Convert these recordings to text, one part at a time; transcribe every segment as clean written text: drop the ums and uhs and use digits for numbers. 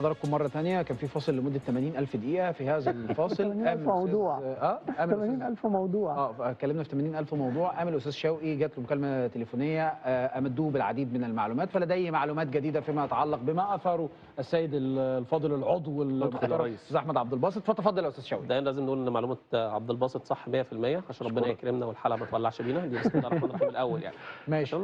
حضراتكم مرة ثانية. كان في فاصل لمدة 80,000 دقيقة. في هذا الفاصل 80,000 موضوع. 80,000 موضوع. اتكلمنا في 80,000 موضوع. قام الأستاذ شوقي جات له مكالمة تليفونية، أمدوه بالعديد من المعلومات، فلديه معلومات جديدة فيما يتعلق بما أثاره السيد الفاضل العضو المحترم الأستاذ أحمد عبد الباسط. فتفضل يا أستاذ شوقي. ده لازم نقول إن معلومة عبد الباسط صح 100% عشان ربنا يكرمنا والحلقة ما تولعش بينا. دي بسم الله الرحمن الرحيم الأول يعني. ماشي.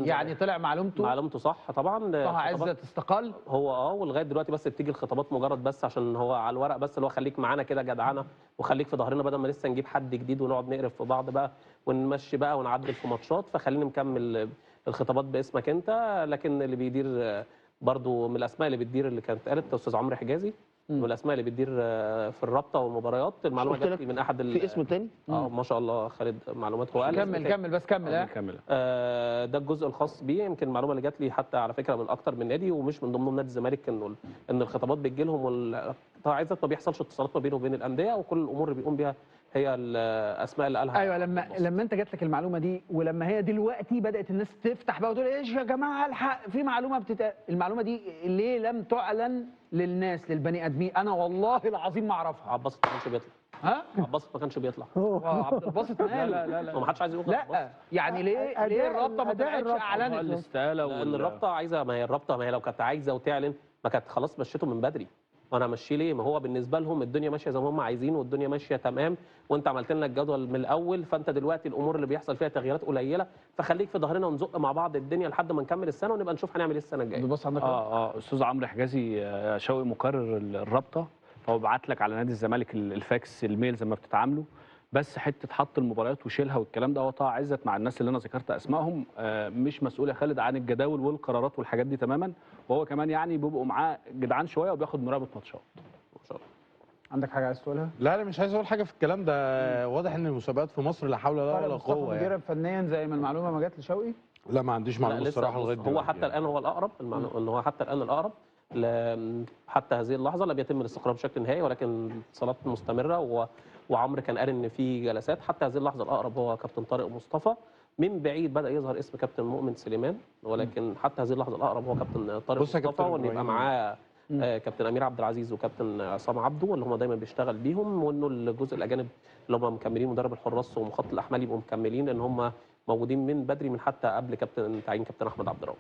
يعني طلع معلومته صح طبعا. طه عزت استقال هو ولغاية دلوقتي بس بتيجي الخطابات مجرد بس عشان هو على الورق بس، اللي هو خليك معانا كده جدعانه وخليك في ظهرنا، بدل ما لسه نجيب حد جديد ونقعد نقرف في بعض بقى ونمشي بقى ونعدل في ماتشات، فخلينا نكمل الخطابات باسمك انت. لكن اللي بيدير برضو من الاسماء اللي بتدير اللي كانت قالت استاذ عمرو حجازي، من الاسماء اللي بتدير في الرابطة والمباريات. المعلومة جت من احد في اسم تاني. ما شاء الله خالد معلومات هو قال. كمل بس كمل. ده الجزء الخاص بيه. يمكن المعلومة اللي جات لي حتى على فكرة من اكتر من نادي ومش من ضمنهم نادي الزمالك، انه ان الخطابات بتجي لهم عايزه ما بيحصلش اتصالات ما بينه وبين الاندية، وكل الامور اللي بيقوم بيها هي الاسماء اللي قالها. ايوه لما انت جات لك المعلومة دي، ولما هي دلوقتي بدات الناس تفتح بقى وتقول ايش يا جماعة الحق في معلومة المعلومة دي ليه لم تعلن للناس للبني ادمين؟ انا والله العظيم ما اعرفها. عبد الباسط ما كانش بيطلع. ها؟ عبد الباسط ما كانش بيطلع. عبد الباسط لا لا لا، ما حدش عايز يقول. لا يعني ليه الرابطة ما طلعتش اعلنت؟ لان الرابطة عايزه، ما هي الرابطة ما هي لو كانت عايزه وتعلن ما كانت خلاص مشيته من بدري. وانا امشيه ليه؟ ما هو بالنسبة لهم الدنيا ماشية زي ما هم عايزين والدنيا ماشية تمام، وانت عملت لنا الجدول من الاول، فانت دلوقتي الامور اللي بيحصل فيها تغييرات قليله، فخليك في ظهرنا ونزق مع بعض الدنيا لحد ما نكمل السنة ونبقى نشوف هنعمل ايه السنة الجاية. بص عندك استاذ عمرو حجازي شوقي مقرر الرابطة، فهو بعت لك على نادي الزمالك الفاكس ال mail زي ما بتتعاملوا، بس حتة حط المباريات وشيلها والكلام ده. هو طه عزت مع الناس اللي انا ذكرت اسمائهم مش مسؤول يا خالد عن الجداول والقرارات والحاجات دي تماما، وهو كمان يعني بيبقوا معاه جدعان شوية وبياخد مراقبة ماتشات. ما شاء الله. عندك حاجة عايز تقولها؟ لا انا مش عايز اقول حاجة في الكلام ده. واضح ان المسابقات في مصر لا حول ولا قوة. يعني مدير فنيا زي ما المعلومة ما جت لشوقي؟ لا ما عنديش معلومة الصراحة لغاية دلوقتي. هو حتى الان هو الاقرب، ان هو حتى الان الاقرب حتى هذه اللحظة لم يتم الاستقرار بشكل نهائي، ولكن الاتصالات مستمرة وعمرو كان قال ان في جلسات. حتى هذه اللحظة الاقرب هو كابتن طارق مصطفى. من بعيد بدا يظهر اسم كابتن مؤمن سليمان، ولكن حتى هذه اللحظة الاقرب هو كابتن طارق مصطفى، وان يبقى معاه كابتن امير عبد العزيز وكابتن عصام عبده اللي هم دايما بيشتغل بيهم، وانه الجزء الاجانب اللي هم مكملين مدرب الحراس ومخطط الاحمال يبقوا مكملين، لان هم موجودين من بدري من حتى قبل كابتن تعيين كابتن احمد عبد الرؤوف.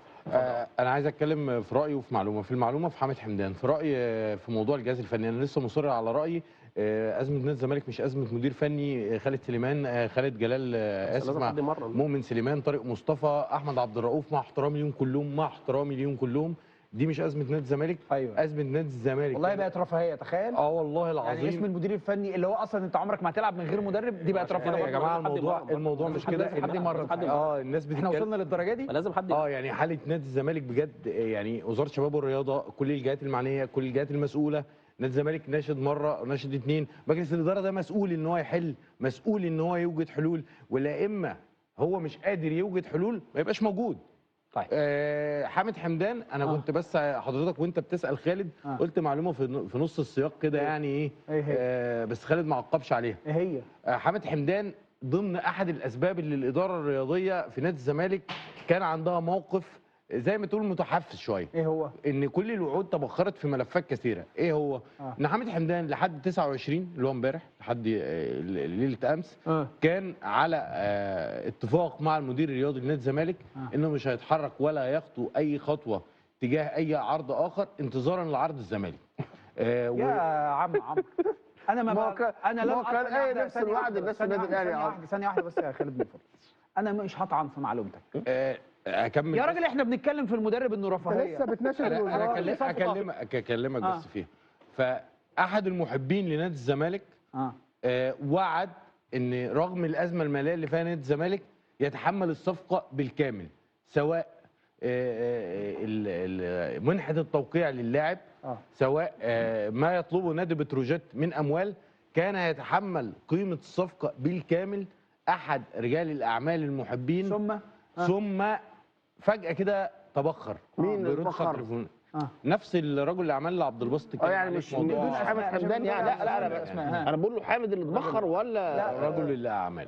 انا عايز اتكلم في رايي وفي معلومة، في المعلومة في حامد حمدان، في رايي في موضوع الجهاز الفني. انا لسه مصر على رايي، ازمة نادي الزمالك مش ازمة مدير فني. خالد سليمان، خالد جلال، اسف، مؤمن سليمان، طارق مصطفى، احمد عبد الرؤوف، مع احترامي ليهم كلهم، مع احترامي ليهم كلهم، دي مش ازمة نادي الزمالك. ايوه ازمة نادي الزمالك والله بقت رفاهية، تخيل. والله العظيم يعني اسم المدير الفني اللي هو اصلا انت عمرك ما هتلعب من غير مدرب، دي بقت رفاهية يا جماعة. الموضوع مش كده. الناس بتتكلم احنا وصلنا للدرجة دي، لازم حد يعني حاله نادي الزمالك بجد، يعني وزارة الشباب والرياضة، كل الجهات المعنية، كل الجهات المسؤولة. نادي الزمالك ناشد مرة، ناشد اثنين، مجلس الادارة ده مسؤول ان هو يحل، مسؤول ان هو يوجد حلول، ولا اما هو مش قادر يوجد حلول ما يبقاش موجود. طيب. حامد حمدان انا كنت بس حضرتك وانت بتسال خالد قلت معلومة في نص السياق كده، يعني ايه بس خالد ما عقبش عليها. ايه هي؟ حامد حمدان ضمن احد الاسباب اللي الادارة الرياضية في نادي الزمالك كان عندها موقف زي ما تقول متحفز شوية. ايه هو؟ ان كل الوعود تبخرت في ملفات كثيرة. ايه هو؟ ان حامد حمدان لحد 29 اللي هو امبارح، لحد ليلة امس، كان على اتفاق مع المدير الرياضي لنادي الزمالك انه مش هيتحرك ولا يخطو اي خطوة تجاه اي عرض اخر انتظارا لعرض الزمالك. يا عم عمرو، انا ما انا لا كان اي نفس الوعد الناس النادي الاهلي. ثانية واحدة بس يا خالد من فضلك، انا مش هطعن في معلومتك. اكمل يا راجل، احنا بنتكلم في المدرب انه رفاهية، لسه بتناشد الوزارة. انا اكلمك بس فيها. فاحد المحبين لنادي الزمالك وعد ان رغم الازمة المالية اللي فيها نادي الزمالك يتحمل الصفقة بالكامل، سواء منحه التوقيع للاعب، سواء ما يطلبه نادي بتروجيت من اموال، كان يتحمل قيمة الصفقة بالكامل احد رجال الاعمال المحبين. ثم فجأة كده تبخر. مين اللي تبخر؟ نفس الرجل الاعمال اللي عبد الباسط كان يعني مش حامد حمدان يعني. لا لا انا بقول له حامد اللي اتبخر ولا رجل الاعمال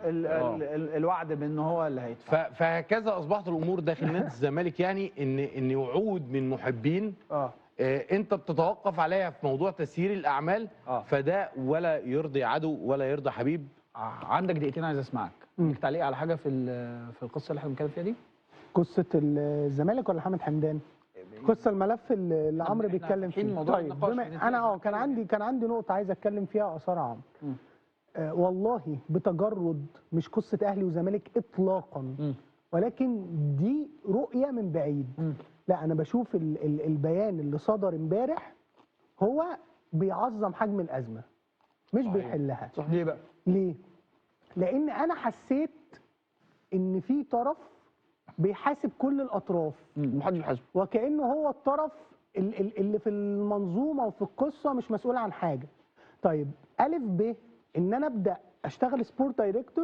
الوعد بان هو اللي هيدفع. فهكذا اصبحت الامور داخل نادي الزمالك، يعني ان وعود من محبين انت بتتوقف عليها في موضوع تسيير الاعمال. فده ولا يرضي عدو ولا يرضي حبيب. عندك دقيقتين عايز اسمعك، ليك تعليق على حاجة في القصة اللي احنا بنتكلم فيها دي؟ قصة الزمالك ولا حامد حمدان؟ قصة الملف اللي عمرو بيتكلم فيه. طيب انا كان عندي نقطة عايز اتكلم فيها اثار عمرو. والله بتجرد مش قصة اهلي وزمالك اطلاقا، ولكن دي رؤية من بعيد. لا انا بشوف البيان اللي صدر امبارح هو بيعظم حجم الازمة مش بيحلها. صح. ليه بقى؟ ليه؟ لان انا حسيت ان في طرف بيحاسب كل الاطراف، محدش بيحاسبه، وكانه هو الطرف اللي في المنظومة وفي القصة مش مسؤول عن حاجة. طيب الف ب ان انا ابدا اشتغل sport director،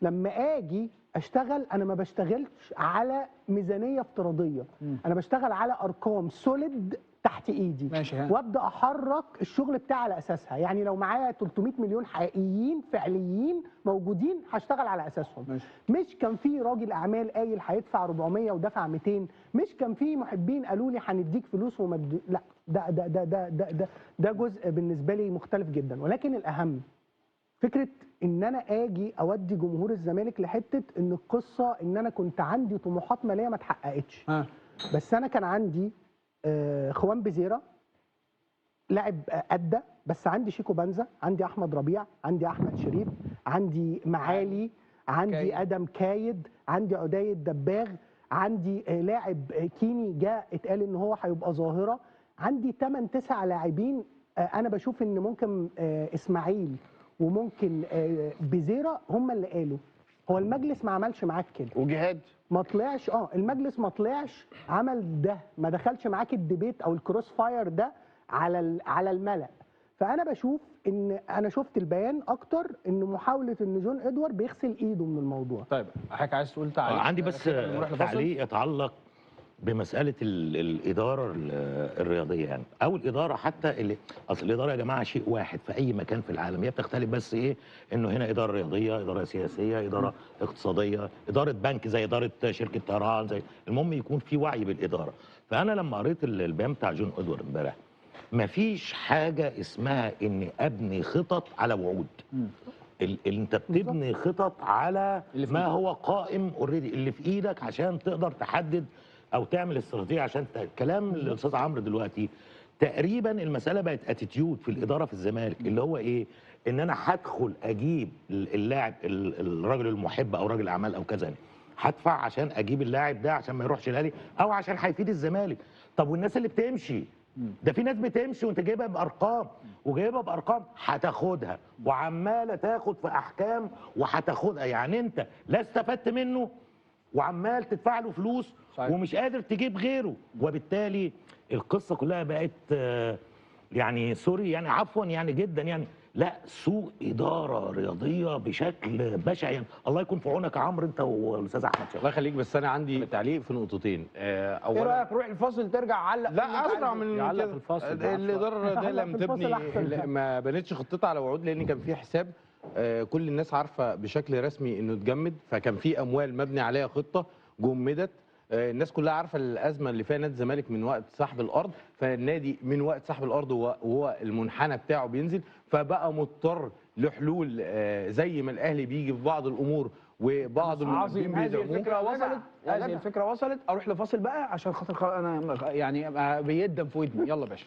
لما اجي اشتغل انا ما بشتغلش على ميزانية افتراضية، انا بشتغل على ارقام solid تحت ايدي. ماشي. وابدا احرك الشغل بتاعي على اساسها. يعني لو معايا 300 مليون حقيقيين فعليين موجودين هشتغل على اساسهم. ماشي. مش كان في راجل اعمال قايل هيدفع 400 ودفع 200، مش كان في محبين قالوا لي هنديك فلوس وما لا، ده ده ده ده ده ده, ده جزء بالنسبة لي مختلف جدا. ولكن الاهم فكرة ان انا اجي اودي جمهور الزمالك لحته ان القصة ان انا كنت عندي طموحات ماليه ما اتحققتش. بس انا كان عندي خوان بزيرة لاعب أدى، بس عندي شيكو بنزا، عندي أحمد ربيع، عندي أحمد شريف، عندي معالي، عندي أدم كايد، عندي عدي الدباغ، عندي لاعب كيني جاء اتقال إن هو هيبقى ظاهرة، عندي 8 9 لاعبين. أنا بشوف إن ممكن إسماعيل وممكن بزيرة هم اللي قالوا. هو المجلس ما عملش معاك كده، وجهاد ما طلعش، المجلس ما طلعش عمل ده، ما دخلش معاك ال debate او ال cross fire ده على الملأ. فانا بشوف ان انا شفت البيان اكتر ان محاولة ان جون ادوارد بيغسل ايده من الموضوع. طيب حضرتك عايز تقول تعليق؟ عندي بس تعليق يتعلق بمسالة الادارة الرياضية، يعني او الادارة حتى اللي اصل الادارة يا جماعة شيء واحد في اي مكان في العالم، هي بتختلف بس ايه انه هنا ادارة رياضية، ادارة سياسية، ادارة اقتصادية، ادارة بنك زي ادارة شركة طيران، زي المهم يكون في وعي بالادارة. فانا لما قريت البيان بتاع جون ادوارد امبارح، مفيش حاجة اسمها اني ابني خطط على وعود. انت بتبني خطط على ما هو قائم already، اللي في ايدك عشان تقدر تحدد او تعمل استراتيجية. عشان كلام الاستاذ عمرو دلوقتي تقريبا المسالة بقت attitude في الادارة في الزمالك، اللي هو ايه؟ ان انا هدخل اجيب اللاعب الراجل المحب او راجل اعمال او كذا، هدفع عشان اجيب اللاعب ده عشان ما يروحش الاهلي او عشان هيفيد الزمالك. طب والناس اللي بتمشي؟ ده في ناس بتمشي وانت جايبها بارقام، وجايبها بارقام هتاخدها وعماله تاخد في احكام وهتاخدها، يعني انت لا استفدت منه وعمال تدفع له فلوس. صحيح. ومش قادر تجيب غيره، وبالتالي القصة كلها بقت يعني sorry يعني عفوا يعني جدا يعني لا سوء ادارة رياضية بشكل بشع. يعني الله يكون في عونك يا عمرو انت والاستاذ احمد شوقي. الله يخليك. بس انا عندي تعليق في نقطتين. اولا ايه رايك روح الفاصل ترجع علق؟ لا اسرع من يعلق في الفاصل. الادارة الرياضية لم تبني، ما بنتش خطتها على وعود، لان كان في حساب كل الناس عارفه بشكل رسمي انه اتجمد، فكان في اموال مبني عليها خطه جمدت. الناس كلها عارفه الازمة اللي فيها نادي الزمالك من وقت سحب الارض، فالنادي من وقت سحب الارض وهو المنحنى بتاعه بينزل، فبقى مضطر لحلول زي ما الاهلي بيجي في بعض الامور وبعض المحبين بيدعموه. هذه الفكرة وصلت، هذه الفكرة وصلت. اروح لفاصل بقى عشان خاطر انا يعني بيدم في ودني. يلا باشا.